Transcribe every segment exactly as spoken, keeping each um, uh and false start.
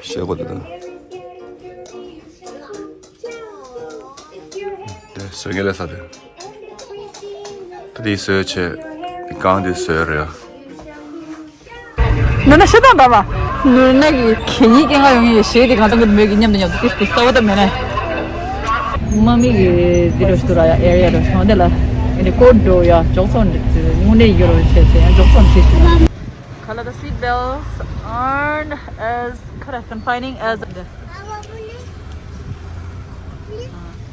ཤེས་གོ་དེ་དང་། དེ་བཟོས་ངེས་ལས་ས་དེ། ད་དེ་བཟོས་བྱས། གང་དེ་བཟོས་རེད་ཡ། ནོར་ན་ཤ་སྟག་འདྲ་མ། ནོར་ན་གི་གད་སྙིགས་སྐྱེལ་ག་ཡོང་ཡས་ཞེས་དེ་གང་ཚང་གི་མོས་ཀྱི་མཉམ་དུ་མཉམ་དུ་ཏིས་ཏིས་གསར་པ་ད་མེད་ན། དམག་མི་གི་འདི་རུ་ཞུ་ར་ཡ་ཨེ་རི་ཡ་རུ་སོང་དེ་ལ། ཨེ་འདི་ཀོ་འགྲོ་ཡ་འཇོག་ཚོགས་འདི་དངོས་གནས་ཡོད་རུ་བྱས་ཏེ་ཡང་འཇོག་ཚོགས་འདི་ཞུ། Color the seat belts aren't as kind of confining as the.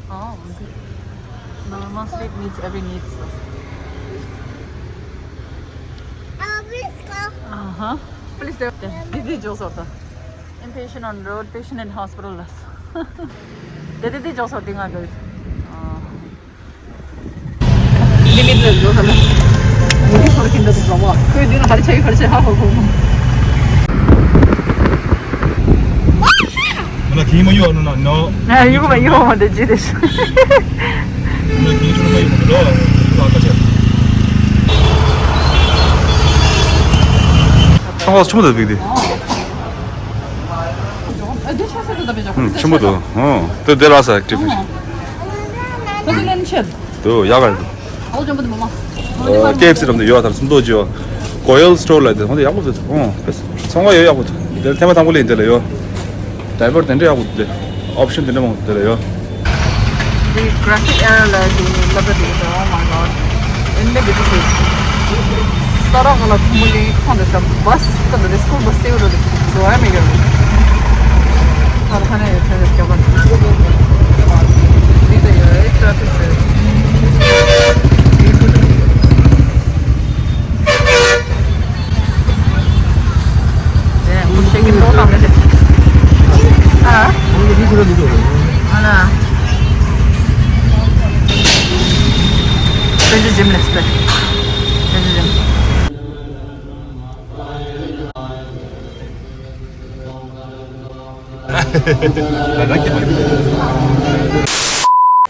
Oh, okay. Normal seat meets every needs. Uh-huh. Please do. Didi Josota. Inpatient on road, patient in hospital. Didi Josota. ལི་མིད་ལ་འགྲོ་ས་ལ། མུ་ཏིག་ཧོར་གྱིན་འདུག་འགྲོ་བ། ཁོས་འདི་ན་ཧར་ཆའི་ཧར་ཆའི་ཧ་ཧོ་ཧོ་ཧོ། ང་གིས་མ་གཡུག་ཨ་ནོ་ན་ནོ། ཨ་གཡུག་མ་གཡུག་མ་འདི་ཇི་དེ་ཤི། ང་གིས་ཆུ་མ་གཡུག་མ་འདི་ལོ། ལ་ཁ་ཆེ། ཚང་མ་ཆུ་མ་འདི་བིག་དེ། ཨ་འདི་ཤ་ས་འདི་ད་བེ་ཇ། ཆུ་མ་འདི། ཨོ་དེ་དེ་ལ་ས་ཨེག་ཊིབ། ད་དེ་ལན་ཆད། དུ་ཡག་ག་རེད། ཨོ་ཇོམ་པ་དེ་མོ་མ། ཀེ་ཨེཕ་སི་རམ་དུ་ཡོད་དར་སུམ་མདོ་ཇི་ཡོ། གོ་ཡལ་སི་ཊོར་ལ་དེ་ཧོན་དེ་ཡག་པོ་དེ། ཨོ་ཚོང་པ་ཡོད་ཡག་པོ་དེ། དེ་ཐེངས་མ་དང་པོ་ལེན་དེ་ལ་ཡོ། ཌའི་བར་དེ་འདྲ་ཡག་པོ་དེ། ཨོབ་ཤན་དེ་འདྲ་མང་དེ་ལ་ཡོ། དེ་གྷ་ར་ཕིག་ཨེ་རར་ལ་དེ་ལབ་པ་དེ། Oh my god. ཨེ་འདྲ་བི་ཊི་ཧྥུལ། ས་ར་ག་ལ་ཁུ་མུ་ལི་ཁོང་དེ་ས་བྷ་སི་ད་དེ་སྐུལ་བྷ་སི་སེ་བ་རོ་དེ་བཟོ་ཡ་མེད་གི། ད་ཁ་ནས་ཡོད་ཚད་རྒྱབ་པ་འདི་ད་ཡོད་ཨེ་ཊ་ཕིག་རེད། ཨེ་ཁུ་ཤེས་ཀྱི་འགྲོ་དང་མེད་དེ། ཨ། ཨ་ན། དཔེ་ཆ་འཇིམ་ལས་སྟེ། དཔེ་ཆ་འཇིམ།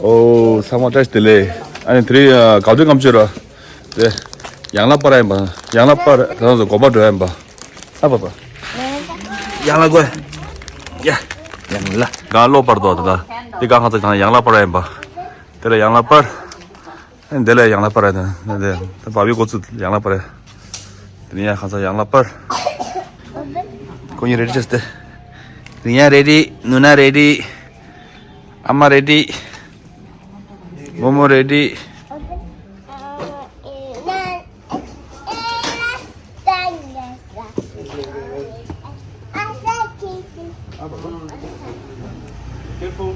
ཨོ་ཚང་མ་བཀྲ་ཤིས་བདེ་ལེགས། ཨ་ནི་དེ་རིང་དགའ་སྟོན་ལྔ་མཆོད་ར། དེ་ཡང་ལ་པར་ཡིན་པ། ཡང་ལ་པར་དེ་ཚོ་དགོན་པ་འགྲོ་ཡིན་པ། ཨ་པ་པ། ཡང་ལ་དགོན། ཡ། ཡང་ལ། ག་ལོ་པར་དོ་ད། དེ་ག་ང་ཚོ་ཡང་ལ་པར་ཡིན་པ། དེ་ལ་ཡང་ལ་པར། འདི་ལ་ཡང་ལ་པར་ཨ་ནི་འདི་ལ་ཡང་ལ་པར་ཨ་ནི་འདི་ད་བ་བའི་གོ་ཚུལ་ཡང་ལ་པར་ཨ། དེ་ནས་ཡང་ཁ་ས་ཡང་ལ་པར། ཁོ་གཉིས་རེ་ཌི་བྱས་ཏེ། དེ་ཡང་རེ་ཌི། ནུ་ན་རེ་ཌི། ཨ་མ་རེ་ཌི། མོ་མོ་རེ་ཌི། Careful. Careful.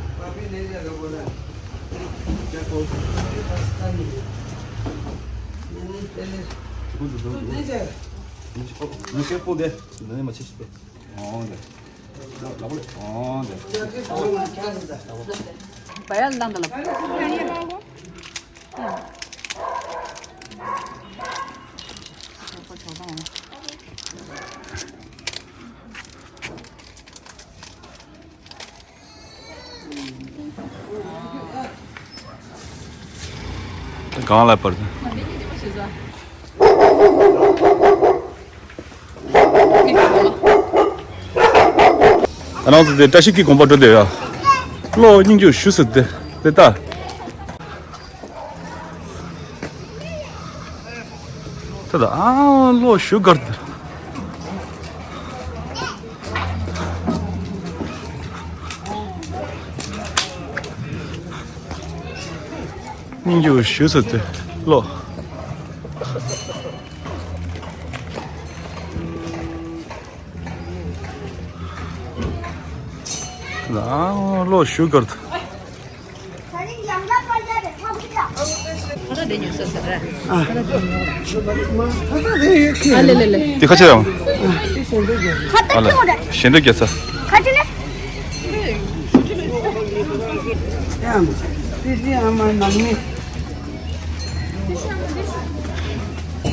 Be careful there. ཨོ་འདི། ལ་ལ་ཨོ་འདི། བ་ཡ་ལ་འདི་ལ། གང་ལ་པར། ཨ་ནང་དུ་དེ་བཀྲ་ཤིས་ཀྱི་དགོན་པ་འགྲོ་དེ་ཡ། ལོ་སྙིང་རྗེ་ཞུ་ཟེར་དེ་དེ་ལྟ། ད་ད་ཨ་ལོ་ཞུ་གར་དེ། སྙིང་རྗེ་ཞུ་ཟེར་དེ་ལོ། ཨ་ལོ་ཞུ་གར་དེ། དེ་ཁ་ཆེ་ཡང་། ཨ་ལེ། ཞེ་འདོད་རྒྱལ་ཚ།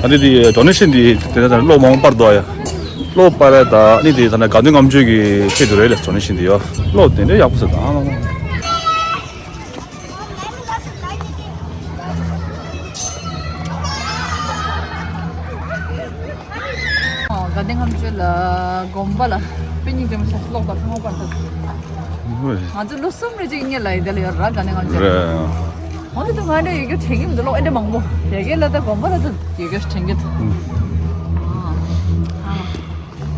ཨ་ནི་དེ་ཌོ་ནེ་ཤན་དེ་དེ་ནས་གློག་མང་པར་དོ་ཡ། གློག་པར་ད་ནི་དེ་ད་ནི་དགའ་སྟོན་ལྔ་མཆོད་ཀྱི་ཆེད་དུ་རེད་ལ། ཌོ་ནེ་ཤན་དེ་ཡོ། གློག་དེ་འདྲ་ཡག་པོ་ཟེར་ད། དགའ་ལྡན་ལྔ་མཆོད་ལ་དགོན་པ་ལ་དཔེ་ སྙིང་རྗེ་མོ་ཆེ་ལོག་དང་ཐོག་པར་དུ། ང་ཚོ་ལོ་གསུམ་རེ་ཅིག་ངེད་ལ་ཡི་དེ་ལ་ཡོད་ར་ག་ནས་ང་ཚོ། རེད། འོན་ཏེ་ང་འདྲ་ཡི་གེ་དྲན་གྱི་མི་འདུག་ལོ་ཨེ་འདྲ་མང་པོ་ཡི་གེ་ལ་ད་དགོན་པ་ལ་ད་ཡི་གེ་དྲན་གྱི་འདུག་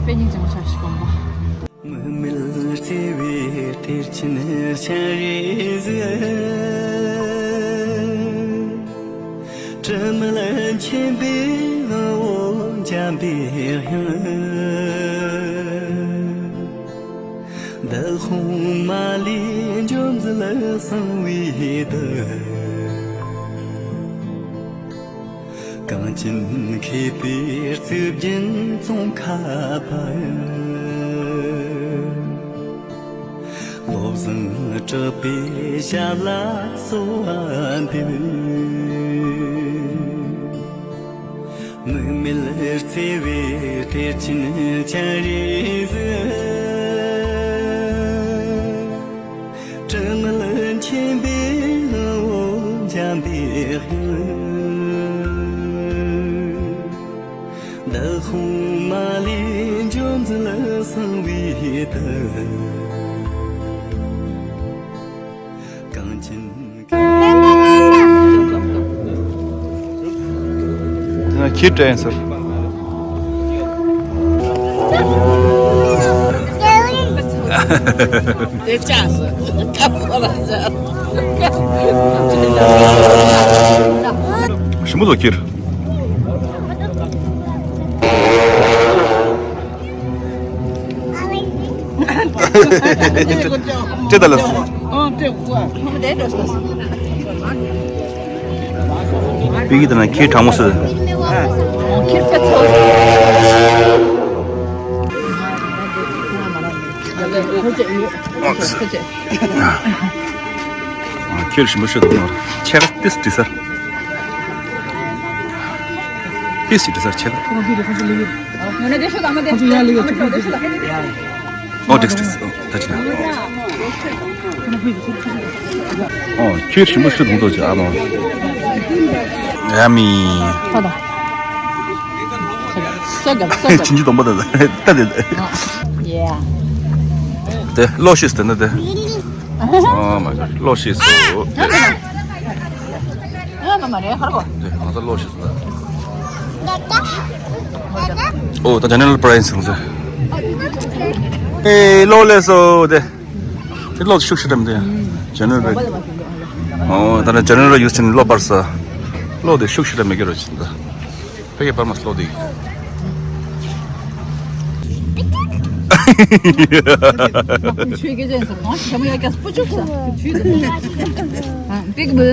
དཔེ་སྙིང་རྗེ་མོ་ཆེ་ཞིག་དགོངས་པ། མིག་མེད་བརྩེ་བའི་གཏེར་ཆེན་སྤྱན་རས་གཟིགས། དྲི་མེད་མཁྱེན་པའི་ངོ་བོ་འཇམ་པའི་དབྱངས། འདི་དཔུང་མ་ལུས་འཇོམས་མཛད་གསང་བའི་བདུད། གངས་ཅན་མཁས་པའི་གཙུག་རྒྱན་ཙོང་ཁ་པ། བློ་བཟང་གྲགས་པའི་ཞབས་ལ་གསོལ་བ་འདེབས། མིག་མེད་བརྩེ་བའི་གཏེར་ཆེན་སྤྱན་རས་གཟིགས། དྲི་མེད་མཁྱེན་པའི་ངོ་བོ་འཇམ་པའི་དབྱངས། འདི་དཔུང་མ་ལུས་འཇོམས་མཛད་གསང་བའི་བདུད། གངས་ཅན། དེ་ན་ཁྱི་སྤྲད་ཡིན་ཟེར། དེ་ཅག་སུ་ཁ་ཁོ་ལ་ཟེར། ཞིམ་པོ་འདུག་ཁྱི། ཅི་ད་ལ། པི་གི་ད་ན་ཁྱི་གྲང་མོ་སུ། ཁྱི་ཕེ་ཚོ། ཁྱེར་ཞིམ་པོ་ཤོད་དང་ཆེ་ར་ཏིས་ཏི་སར། ཏིས་ཏི་སར་ཆེ་ར། ཨོ་ཏིས་ཏིས་ཨོ་ད་ཅི་ན། ཨོ་ཁྱེར་ཞིམ་པོ་ཤོད་དང་ཏོ་ཅི་ཨ་མ། ཡ་མི། ཁ་དང་། ཁ་དང་། ཁ་དང་། ཅིན་ཅི་དང་པོ་ད་ད་ད་ད། ཡ། དེ་ལོ་ཤིས་དེ་ན་དེ། ཨ་མ་ལོ་ཤེས་སོ། ཨ་མ་མ་རེད་ཧར་གོ། དེ་ང་ཚོ་ལོ་ཤེས་སོ། ཨོ་ད་ཇེ་ནེ་རལ་པ་རའི་སི་ང་ཚོ། ཨེ་ལོ་ལེ་སོ་དེ། དེ་ལོ་ཤུགས་ཤིག་དམ་དེ། ཇེ་ནེ་རལ་པ་རའི་སི། ཨོ་ད་ན་ཇེ་ནེ་རལ་ཡུ་སི་ལོ་པར་ས། ལོ་དེ་ཤུགས་ཤིག་དམ་མེ་གེ་རོ་ཆིན་ད། ཕ་གི་པར་མ་སློག་དེ། ཆོས་སྐད་ཆ་ཡིན་ཟེར་གང་ཞིག་མོ་ཡ་ཀྱ་སྤུ་ཅུག་ཟེར་ཆུ་ཟེར། ཨ་པིག་བུ།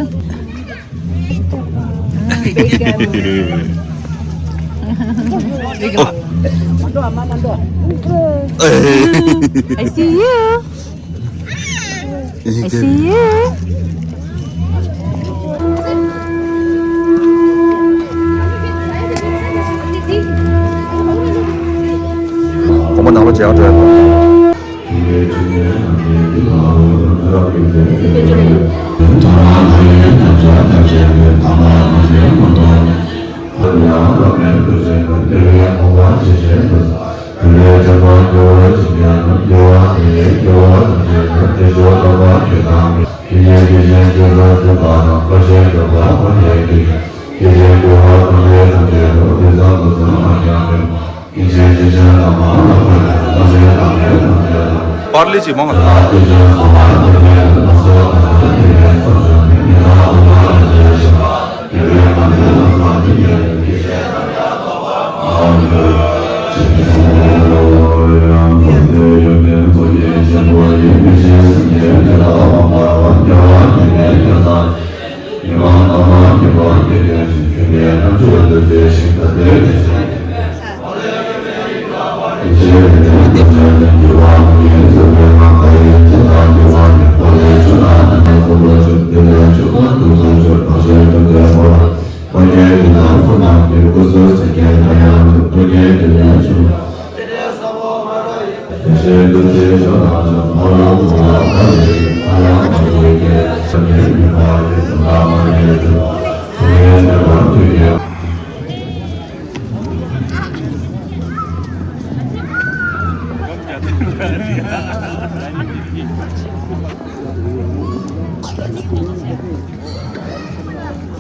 I see you. I see you. གོང་མ་ནང་ལ་མཇལ་ཁ་འགྲོ་ཡ། པར་ལི་ཅི་མང་།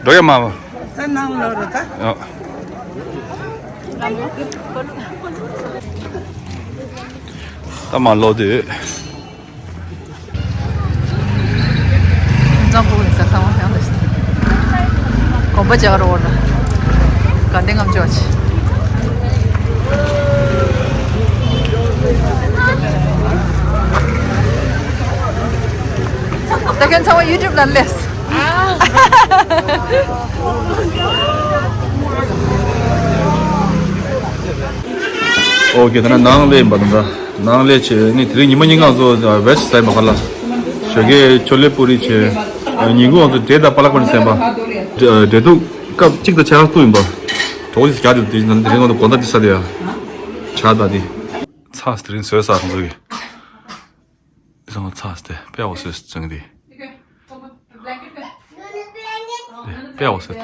འགྲོ་ཡ་མ་བ། ད་ནང་ལོག་རེད་ད། ཡ། ད་མ་ལོག་དུས། འཛམ་བུ་གི་ས་ཚང་མ་ཡང་དུ་ཞིག་གོམ་པ་རྒྱག་རོགས་ལ། དགའ་ལྡན་ངམ་ཅོག་ཆེ། ད་ཁྱོད་ཚང་མ་ཡུ་ཊུབ་ལ་སླེབས། ཨོ་ཁེ། ད་ནང་སླེབས་ཡིན་པ་དང་། ད་ནང་སླེབས་བྱས་ནི་དེ་རིང་ཉི་མ་ཉིན་གང་ཚོ་བེ་ཇི་ཟ་ཡིན་པ་ག་ལ། ཞོགས་ཀས་ཆོ་ལེ་པུ་རི་བྱས། ཉིན་གུང་ཚོ་འབྲས་དང་པ་ལག་པ་ནི་ཟ་ཡིན་པ། འབྲས་ཐུག་ཀབ་གཅིག་དང་ཕྱེད་ཀ་བཏུང་ཡིན་པ། གྲོགས་ཀྱིས་རྒྱག་དེ་དེ་ནང་དེ་རིང་ང་ཚོ་དགོང་དག་དེ་ཟ་དེ་ཡ། ཆ་ད་དེ། ཚ་དེ་རིང་བཟོས་ས་ང་ཚོ་གི། ཚང་མ་ཚ་སྟེ་དཔེ་འོ་སོས་བཙོང་དེ། དཔེ་འོ་སོས།